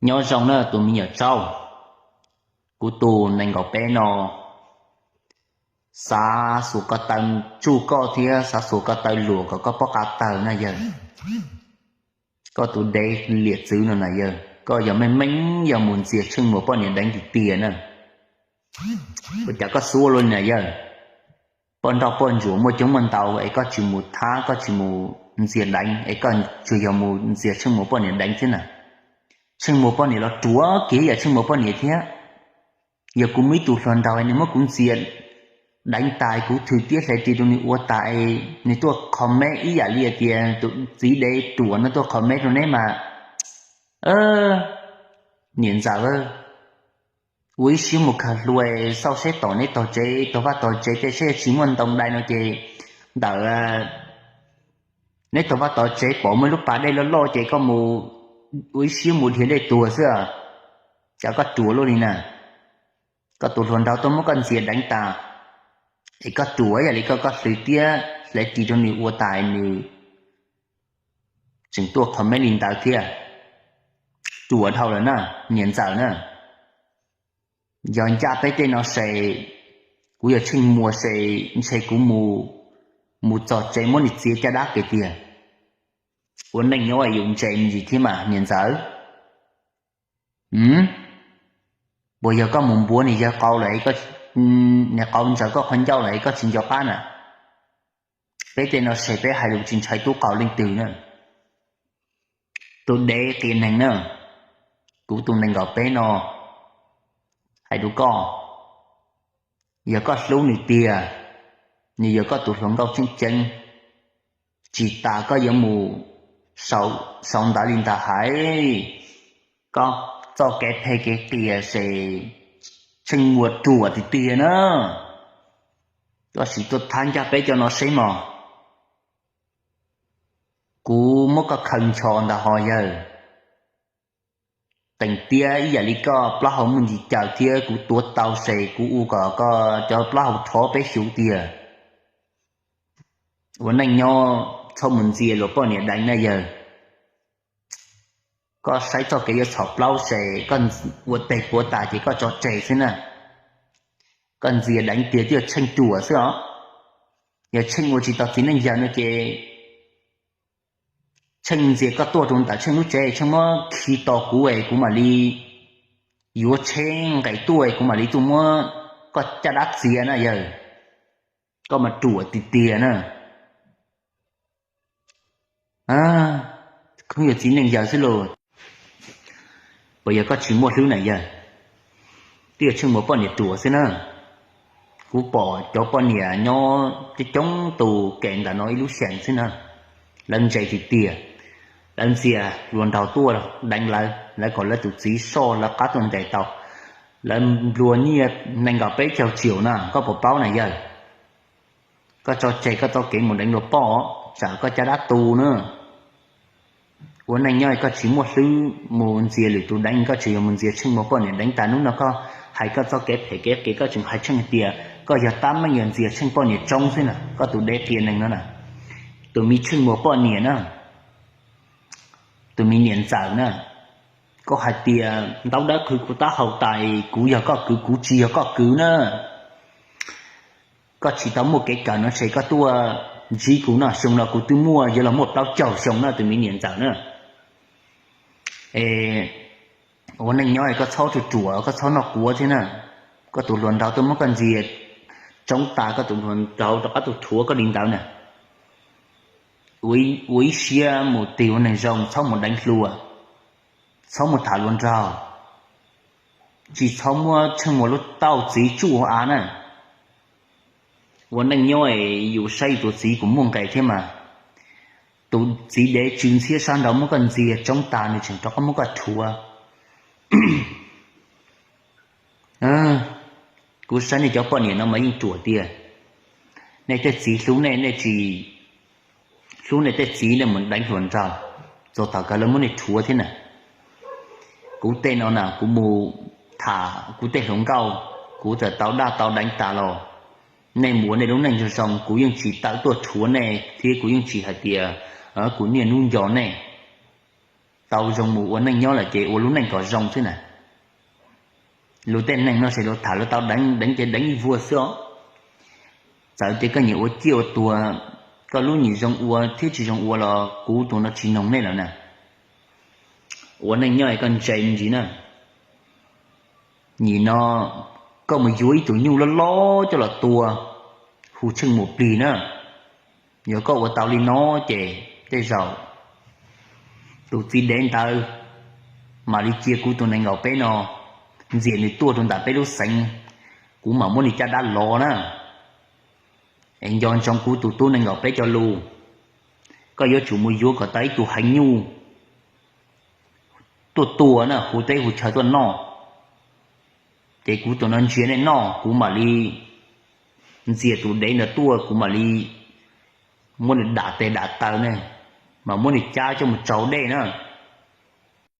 Nyob zoo na tus me nyuam tsaub, kuv tus nees nkaum peb no xav xuas ko taw tsuj koj thiab xav xuas ko taw luam kom koj pob qa tawg na yawg. Koj tus dev liam txwv no na yawg, koj yog meej meej yog mus ntxias Tsheej Muas poj niam deev tiag tiag na. Ua cas koj xuab luaj li na yawg? Poj nrauj poj ntsuam muaj coob muaj ntau es koj tsis mus thab, koj tsis mus ntxias deev es koj tsuas yog mus ntxias Tsheej Muas poj niam deev thiab na. Tsheej Muas poj niam los ruam kiag yam Tsheej Muas poj niam thiab. Yog kuv muaj ib tug hluas nraug nws muab kuv ntxias deev tas kuv thwm tiab hle ris rau nws ua tas es nws tuaj comment ib yam li tias tus txiv dev ruam no tuaj comment rau neb mas, niam ntxawm, ua ib siab mus khaws hlua xauj seb tom neb tog tsev tog vaj tog tsev tej seb tsis muaj ntoo dai no ces ntawm neb tog vaj tog tsev pom muaj lub pas dej loj loj ces koj mus ua ib siab mus dhia dej tuag xwb. Cas koj ruam luaj li na? Koj tus hluas nraug tuaj muab koj ntxias deev tas es koj ruam yam li koj, koj hlwv tiab hle ris rau nws ua tas nws tseem tuaj comment li ntawd thiab. Ruam dhau lawm na, niam ntxawm na. Yog ncaj peb tej no ces kuv yog Tsheej Muas ces ntshe kuv mus txog tsev muab nws txiav caj dab kiag tiag. Ua neej nyob yus ntse me ntsis thiab mas niam ntxawm. Puas yog koj mus npuav niam yawg qau lawm, niag qau ntsaws koj qhov ncauj lawm es koj tsis nco qab na? Peb tej no ces peb hais lus tsis ntshai tub qaug leej twg na. Tus dev qias neeg na, kuv tus nees nkaum peb no hais rau koj, yog koj hlub nws tiag, nws yog koj tus hluas nkauj tseem ceeb, tsis tas koj yuav mus sau ntawv li ntawd hais koj txoj kev phem kev qias ces Tsheej Muas ruam tiag tiag na. Koj sim tuaj thab ncaj peb cov no seb mog. Kuv muab koj khaws ncho ntawd ho yawg. Teem tiab ib yam li koj plaub hau muaj ntsis caws thiab kuv tuav tau ces kuv ua kom koj cov plaub hau rho peb xyuv tiag. Ua neej nyob txhob mus ntxias luag poj niam deev na yawg. Koj saib txoj kev yuav txhaum plaub ces koj ua teg puav tas ces koj tso tseg xwb na. Koj ntxias deev tiag twb yog Tsheej ruam xwb os. Yog Tsheej ua tsis tau txiv neej yawg no ces Tsheej ntxias koj tuaj rau ntawm Tsheej lub tsev, Tsheej muab khi tos kuv es kuv mam li yuav tsheb nqes tuaj es kuv mam li tuaj muab koj caj dab txiav na yawg. Koj mas ruam tiag tiag na. Koj yog txiv neej yawg xwb lauj. Puas yog koj tsis muaj hlwb na yawg? Twb yog Tsheej Muas poj niam ruam xwb na. Kuv pom cov poj niam nyob coob coob tus kev ntawm no ib lub xyeem xwb na. Lawv ntse tiag tiag. Lawv ntxias hluas nraug tuaj deev lawv, lawv kom lawv tus txiv soj lawv qab tuaj ntes tau. Lawv nplua nyiaj nees nkaum peb caug triệu na, koj puas paub na yawg? Koj tso tseg koj txoj kev mus deev luag poj, tsam koj caj dab tu na. Ua neej nyob koj tsis muaj hlwb mus ntxias lwm tus deev, koj tseem yog mus ntxias Tsheej Muas poj niam deev tas hnub no koj hais koj txoj kev phem kev qias koj tseem hais tsheej tias koj yog tab meeg yog ntxias Tsheej poj niam tsoob xwb na, koj tus dev qias neeg no na. Tus me Tsheej Muas poj niam na, tus me niam ntxawm na, koj hais tias ntaub dawb qhwv kuv taub hau tas kuv yog koj kwv, kuv tsis yog koj kwv na. Koj tsis tau muaj kev kawm no ces koj tuaj ntsib kuv no, xyoo no kuv twb muaj yuav los muaj plaub caug xyoo na tus me niam ntxawm na. Es ua neej nyob koj txhob ruam ruam, koj txhob noj quav thiab na. Koj tus hluas nraug tuaj muab koj ntxias tsoob tas, koj tus hluas nraug rov qab tuaj rhuav koj li ntawd na. Ua ib siab mus tig ua neeg zoo, txhob mus deev hluas, txhob mus tham hluas nraug, tsis txhob muab Tsheej Muas lub tauj txiv tsuj ua av na. Ua neej nyob es yus saib yus tus txiv kuj muaj nqe thiab mas. Tus txiv dev tsw ntxhiab sab nraud muab koj ntxias tsoob tas nws tseem rov qab muab koj rhuav. Kuv saib nej cov poj niam no mas yeej ruam tiag. Nej tej txiv hlub nej, nej tsis hlub nej tej txiv, nej mus deev hluas nraug, txog thaum kawg lawv muab nej rhuav thiab na. Kuv tej no na kuv mus tham kuv tej hluas nkauj, kuv txawm tau daj tau deev tas los nej mus ua nej lub neej zoo zoo, kuv yeej tsis tawm tuaj rhuav nej thiab kuv yeej tsis hais tias kuv niaj hnub nco nej. tau zoo mus ua neej nyob lawm ces ua lub neej kom zoo xwb na. Luag tej neeg no ces luag tham luag tau deev deev ces deev ib vuag xwb os. Txawm tias koj nyiam ua ciaj ua tuag, koj lub nyiam zoo ua thiab tsis zoo ua los kuv tus no tsis noog nej lawm na. Ua neej nyob es koj ntse me ntsis na. Nim no koj mus yuav ib tug nyuj loj loj coj los tua, hu tsheej mus plig na. Yog koj ua tau li no ces tej zaum tus txiv dev ntawd mam li cia kuv tus nees nkaum peb no ntxias nws tuaj rau ntawm peb lub xeev, kuv mam muab nws caj dab los na. Es nco ntsoov kuv tus tub nees nkaum peb cov lus, koj yuav tsum mus yuav kom tau ib tug heev nyuj tuaj tua na, hu teb hu chaw tuaj noj. Ces kuv tus no ntsia nej noj, kuv mam li ntxias tus dev ntawd tuaj, kuv mam li muab nws dam tes dam taw ne, mas muab nws cab coj mus tsau dej na.